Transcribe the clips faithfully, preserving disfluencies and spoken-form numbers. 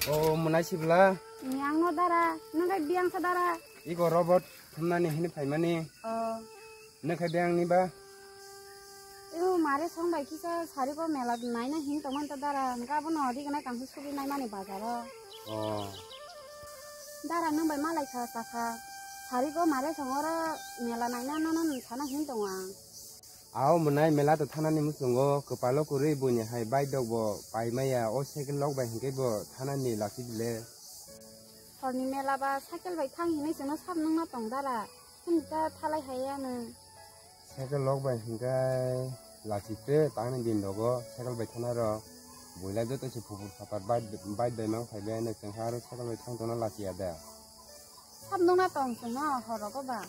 O mwnai sibla. Ni ang no dara, nang kai biang sa dara. Iko robot thumnani hini phaimani. O. Nang kai biang ni ba. Eo mare song bai kisa sari ko mela naina hin tongman ta dara. Nang ka bo no di kana kang sugi nai mani bazar o. O. Dara nang bai malai kha sa kha. Sari ko mare song oro mela naina no no sana hin tong ang. Ao mwnai mela to thanani muchungo kwpalo kwrwi buini hai bike rok bo paimaya, o cycle rok bai hinkhe bo thanani lachi bile. Horni mela ba cycle bai thang hinwi chwngno sap nungna tong dara, hwnwi ta thalai hai ya nwng. Cycle rok bai hinkhe lachi twi tangni din rogo cycle bai thana rok builai joto se phupur phatar bike, bike bai mang phai bai no chwngkha aro cycle bai thang tongna lachi ya da. Sap nungna tong chwngno horogo ba.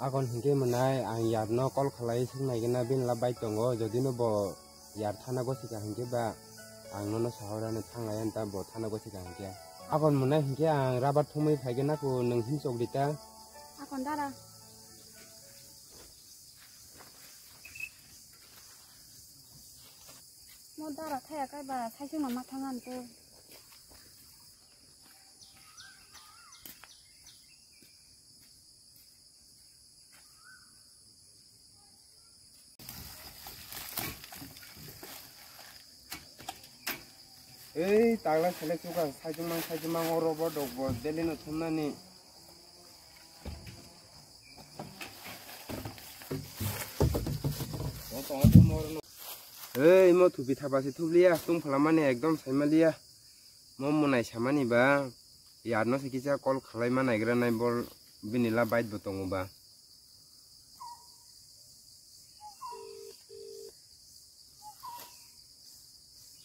Akon hinkhe mwnai ang yarno call khalai swk naigena bini la bike tongo, jodi no bo yar thana gosika hinkhe ba ang nono sahorani thanglai ani ta bo thana gosika hinkhe. Akon mwnai hinkhe ang rabar thumwi phaigena kho nwng himchok di ta. Akon dara. Mo dara thaya kai ba sai chwngno ma thang ani to. Ei tagla selek chukha, saichung mang, saichung mang, oro bo dok bo, daily no thumnani. Ei mo thupi thapa se thubliya, tung phalamani ekdom saimaliya. Mo mwnai samani ba, yarno se kisa call khlai ma naigra nai bol bini la bike bo tongo ba.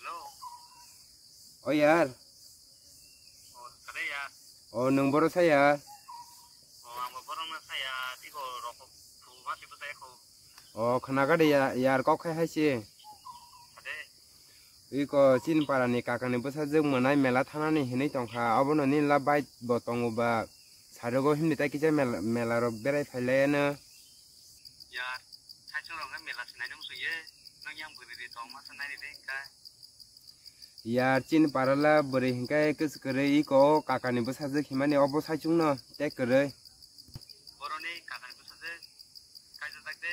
Hello. O yar. O, kare ya. O, nwng boro sa ya. O, ang bo boro no sa ya, tiko rok phu ma se bwsa ya kho. O, khna gade ya, yar kok khai hai se. Ade. Iko chini para ni kaka ni bwsajwk mwnai mela thanani hinwi tongkha, obono nini la bike bo tongo ba, sarogo himni tai kisa mel-, mela rok berai phai laiya no. Yar, saichung rok mela se nainwi muchung ye, nwng yang bwrwi ri tong ma se naini de hinkha. Yar chini para la bwrwi hinkhe kwchwk kwrwi iko kaka ni bwsajwk himani obo saichung no tei kwrwi. Boroni kaka ni bwsajwk kaijajak de.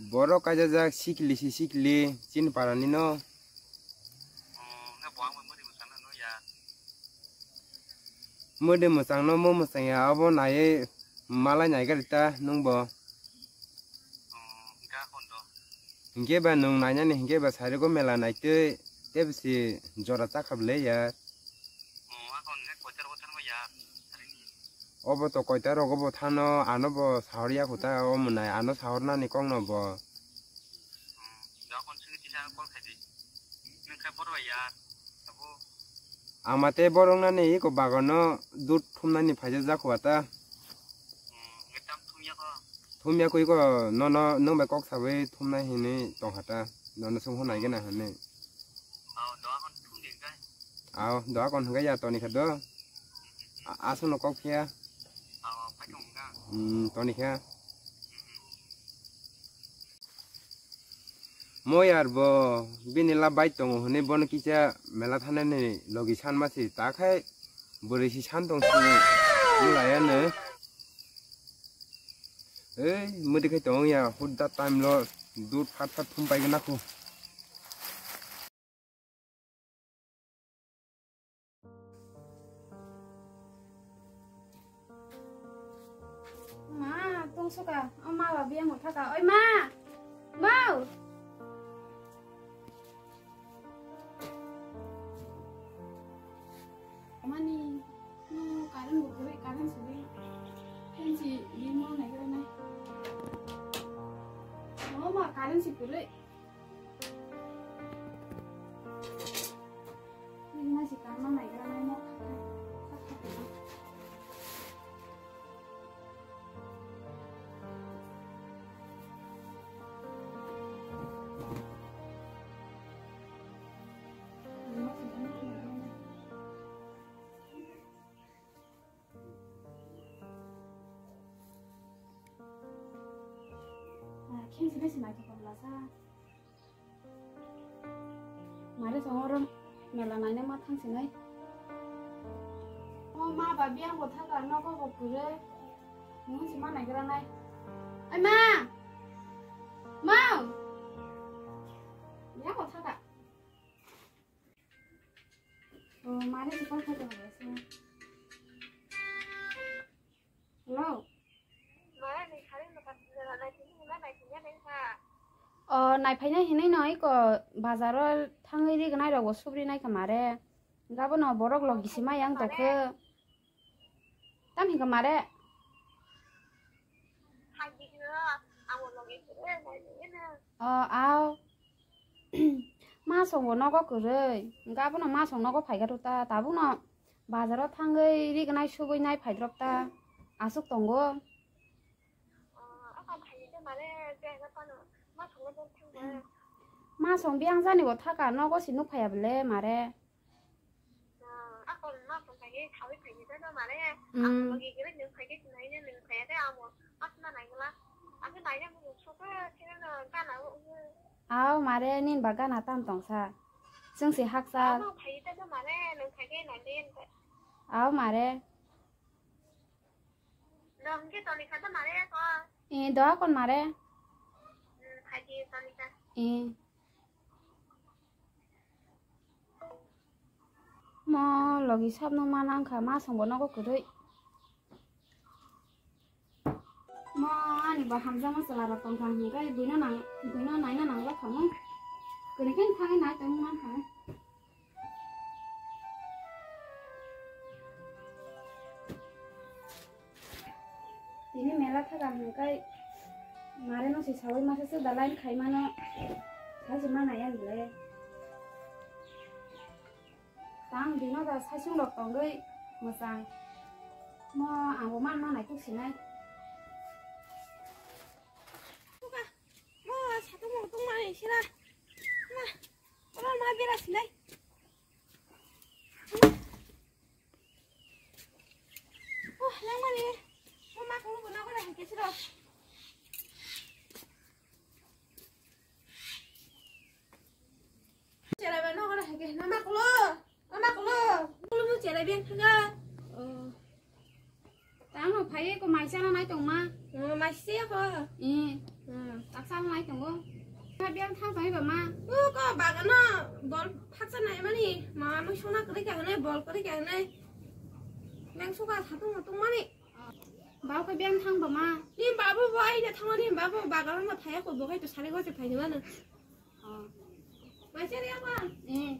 Borok kaijajak sikli si sikli chini para ni no. O, wngkha bo ang bai mwdwi mwchang no ya. Mwdwi mwchang no mo mwchang ya abo naiwi malai nai gari ta nwng bo. O, wngkha kondo. Hinkhe ba nwng nainani hinkhe ba sairwgo mela naitwi tei bisi jora chakha bwle ya. O, akon wngkha koitar bo thanma ya. Obo to koita rogo bo thano, ano bo sahor ya kho ta, o mwnai ano sahor nani kok no bo. Dokon sini tisa call khai di. Nwng khai borok ya, abo. Ama tei borok nani iko bagan no dud thum nani phaijak jak kho ta. Ngetam thum ya kho. Thum ya kho iko nono nwng bai kok sabai thum nai hinwi tong kha ta. Nono sung hwn nai gana hinwi. Ao, do akon thum di kai. Ao, do akon hwnkhe ya toni kha do. A-, aswk no kok phiya. Ao, phai thung ga. Hmm, toni kha. Mo yar bo bini la bike tongo hwnwi bono kisa mela thanani logi sanma se ta khai bwrwi si san tong sini wng laiya no. Ei, mwdwi khai tong ya, hudda time lo dud phat phat thum pai gana kho. Ma, tong suka, o ma ba biyang thaka, oi ma, mau. Mani, no current bo kwrwi, current sibwi. Fan si limo nai kwrwi nai. No ma current si kwrwi. Ni ma si kama nai kwrwi nai mo. Khensi besi naithotok lasa. Mare songoro Mela naina ma thang sinai. O ma ba biyang bo thaka nogo bo kwrwi. Nung si ma naigra nai. Ai ma! Ma! Biyang bo thaka. O mare si call khato hai se. Hello. O, naiphaina hinwi no iko bazaro thangwi rignai rokbo subri naikha mare. Gabono borok logisi mai yang tokhe. Tam hinkha mare. O, aw. Masongbo nogo kwrwi. Gabono masong nogo phaikha ta. Tabukno bazaro thangwi rignai subui nai phaidrop ta. Aswk tongo. Masong biyang jani bo thaka, nogo si nuk phaiya bele mare. Aw mare, nin ba gana tam tongsa. Chwng si haksa. Aw mare. Eh, doa kon mare. Eh. Mo logi sabno ma nangkha, masongbo nogo kwrwi. Mo ani ba hamjakma chwla rok tongkha hinkhe buino nang, buino naina nanglak kha mo. Kwrwi khe thangwi nai tongwi mankha. Tini mela thaka hwnkhai mare no se sawi masa se da line khai mano, saisi ma nai ang le. Tang dino da saisung rok tongwi mwchang. Mo ang bo man ma nai tuk sinai. Mo satung mo tung ma nai sina. Ma, oro ma bera sinai. Oh, langmani. Mama, kamu guna guna hingke siro. Cherai ba nogora hingke hina maklo. O maklo. Maklo mu cherai ben thaga. Oh. Tamo phai ko maisa na nai tongma. Oh, maisa ko. Eh. Hmm. Taksa nai tongo. Biang thang tongwi ba ma. O ko bagano bol phaksa nai mani. Ma mui sona kri ka nai bol kri ka nai. Nang suka satung satung mani. Bau khe biyang thang ba ma? Ni babu bo ai da thang ni babu bagar ma thaya ko bo kai to sari go se phai ni mano. Oh. Mai se ri apa? Eh.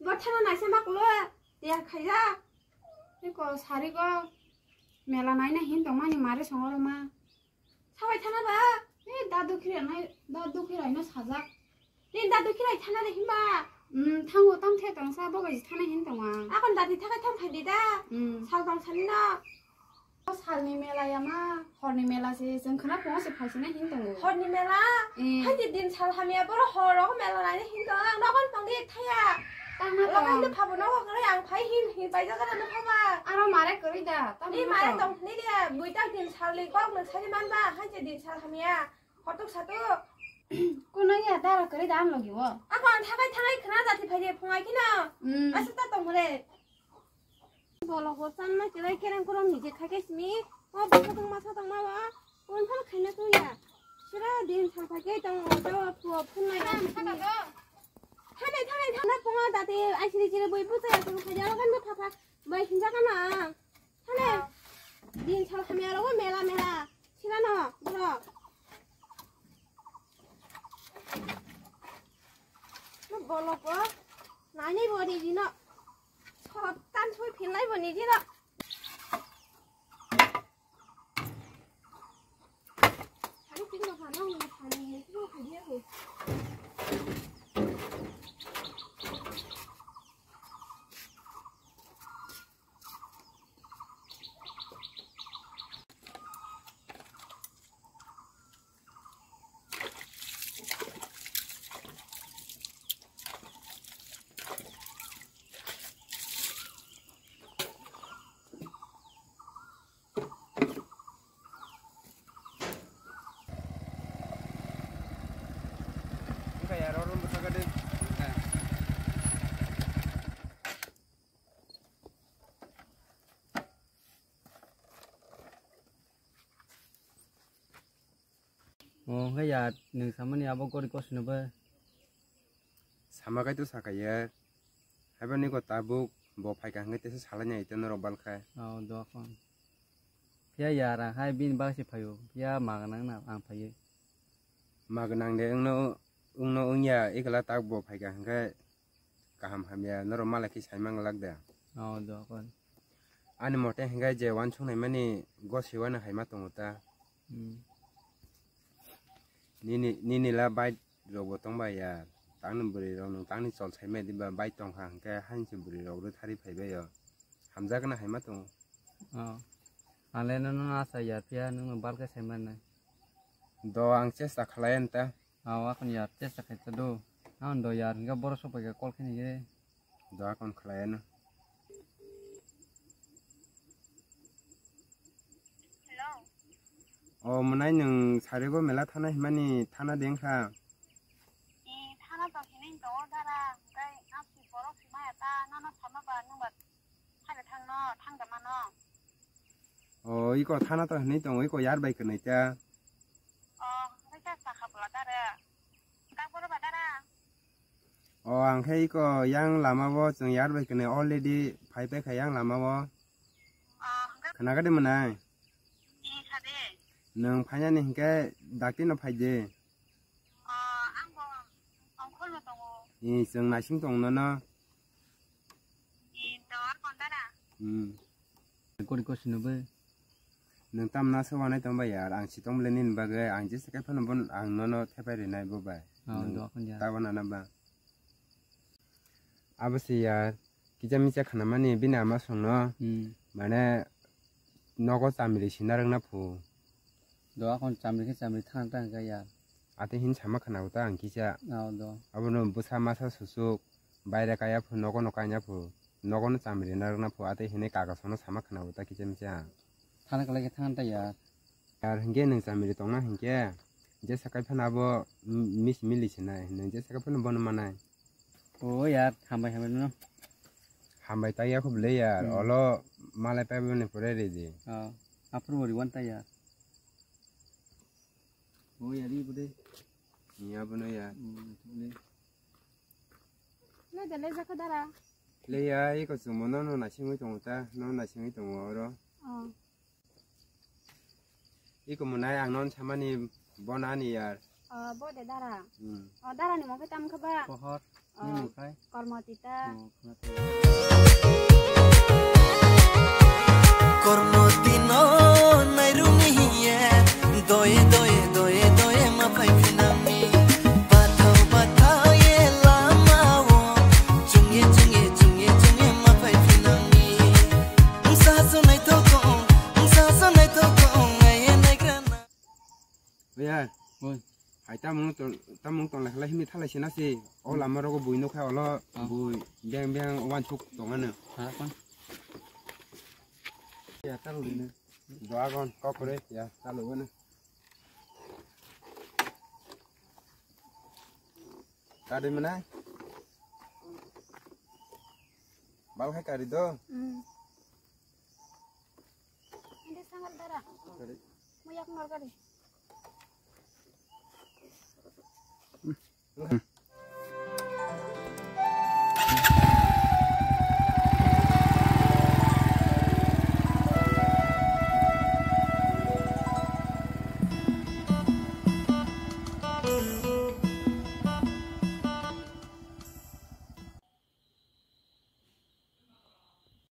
Bo thana naisa ma kulo ya khaija. Ni ko sari go mela naina hin tong mani mare songoro ma. Sabai thana ba? Eh, dadu khirai nai, dadu khirai no sajak. Rin dadu khirai thana de himba. Hmm, thango tam the tong sa bo bai thana hin tong ang. Akon dadi thakai tham phai di da. Hmm. Sal tong sani no. O salni mela ya ma, horni mela se, jeng khana phungo se phai sina hin tongo. Horni mela? Eh. Hai di din sal hamya boro horo mela nai hin tong ang. Nokon tong di thaya. Tang na tong. Lokai no phabo nogo kare ang phai hin hin pai jaga na phaba. Aro mare kari da. Ni mare tong ni dia, buitak din salni kok nang sari manba, haje din sal hamya. Kotok sato. Kuno ya dara kari da ang logi wo. Ako ang thakai thangai khna jati phai de phungai kino. Hmm. Asuk ta tong re. Bolo bo chan na kirai kereng kurang nije khake simi. O basa tong masa tong ma wa. Kon phal khaina tu ya. Sira din sal phai ke tong o to tu phun nai. Thane thane thana punga dati ai siri siri bui pusa ya tong phai ya kan pha pha. Bai hinja kana. Hane, din sal hamya rogo mela mela. Sila no, bro. No bolok bo. Nani bo ni dino. Sotan sui phinlai bo ni dino. Hari tinggal sana, hari tinggal kerja aku. O hwnkhe ya, nwng samani abo gori kosino bai. Sama kai to sakaiya. Haiba niko tabuk bo phaika hwnkhe tesa salai nai ito norok balkha. O, dokhon. Phiya yar ang hai bini bagwi se phaio. Phiya maga nang na ang phaiwi. Maga nang de wngno, wngno wngya, ikla tak bo phaika hwnkhe kaham hamya norok malai khe sai mang lak da. O, dokhon. Ani mote hwnkhe je wansuk nai mani gosi wano hai ma tongo ta. Hmm. Nini, nini la bike rok bo tong bai ya. Tangni bwrwi rok nwng tangni chol sai mai di ba bike tong kha hwnkhe haini se bwrwi rok rw thari phai bai o. Hamjak na hai ma tongo. Oh. Ang le nono asa ya phiya nwng no bal khe sai man nai. Do ang chesta khlai an ta. Oh, akon ya chesta khai ta do. Ang do ya hwnkhe borok sok bai khe call khe ni ye. Do akon khlai ano. Hello. O mwnai nwng sarigo mela thana himani thana deng kha. E thana to hinwi tongo dara, hwnkhe ang si borok si maya ta, nono sama ba nwng ba thale thangno, thang da mano. O iko thana to hinwi tongo, iko yar bai kwnwi ta. O hwnkhe ta sakha bwla dara. Kak boro ba dara. O, ang khe iko yang lama o chwng yar bai kwnwi already phai paikha yang lama o. O, hwnkhe khna gade mwnai? E, kha de. Nwng phainani hinkhe dakti no phai de. O, ang bo ongkhor no tongo. E, chwng naising tong nono. E, do ar kon dara? Hmm. Kori kosi no bai. Nwng tamna se wanai tong bai yar, ang si tong bole nini bagwi, ang jesa kai phano bon ang nono thepai rinai bo bai. Oh, nwng do kon ya. Tabo nana ba. Abo se yar, kisa misa khna mani bini ama songno, hmm, mane nogo chamri sina rwngna phu. Do akon chamri khe chamri thang thang khe ya. Ate hin sama khna uta ang kisa. Oh, do. Abono bwsa masa susuk, baire kaya phu, nogo no kanya phu, nogo no chamri na rwna phu, ate hinwi kaka sono sama khna uta kisa misa. Thana kalai khe thang ta ya. Yar hinkhe nwng chamri tongna hinkhe, jesa kai phano abo, mm, mis mili sinai, nwng jesa kai phano bono manai. O yar, hambai hambai no. Hambai ta ya khub le yar, hmm, olo malai pai bani pore re di. Oh, aphuru bo riwan ta ya. O yari bude. Iya bono ya. Hmm, le. Le de le jako dara. Le ya, iko chwngmo nono naisingwi tongo ta, nono naisingwi tongo oro. Oh. Iko mwnai ang nono samani bono ani yar. Oh, bo de dara. Hmm. Oh, dara ni mokhe tam khe ba? Pohor. Ni mukhai? Kormotita. Oh, khna. Kormotino nairuni hiye, doye, doye, doye, doye, ma phai phinangni. Bathau, bathau ye lamao, chungye, chungye, chungye, chungye, ma phai phinangni. Wngsa haso naithok tong, wngsa haso naithok tong, aye naigrana. Oya. Oi. Hai tamung tong, tamung tong lekha lai himni thalai sina si. O lama rogo bui nukha olo. Ah. Bui beng beng wansuk tongano. Ha kon. Ya talu dine. Doagon kokore ya talu gana. Kari mana? Bal khai kari do. Hmm. Hindi sangal dara. Kari. Muyak ngal kari.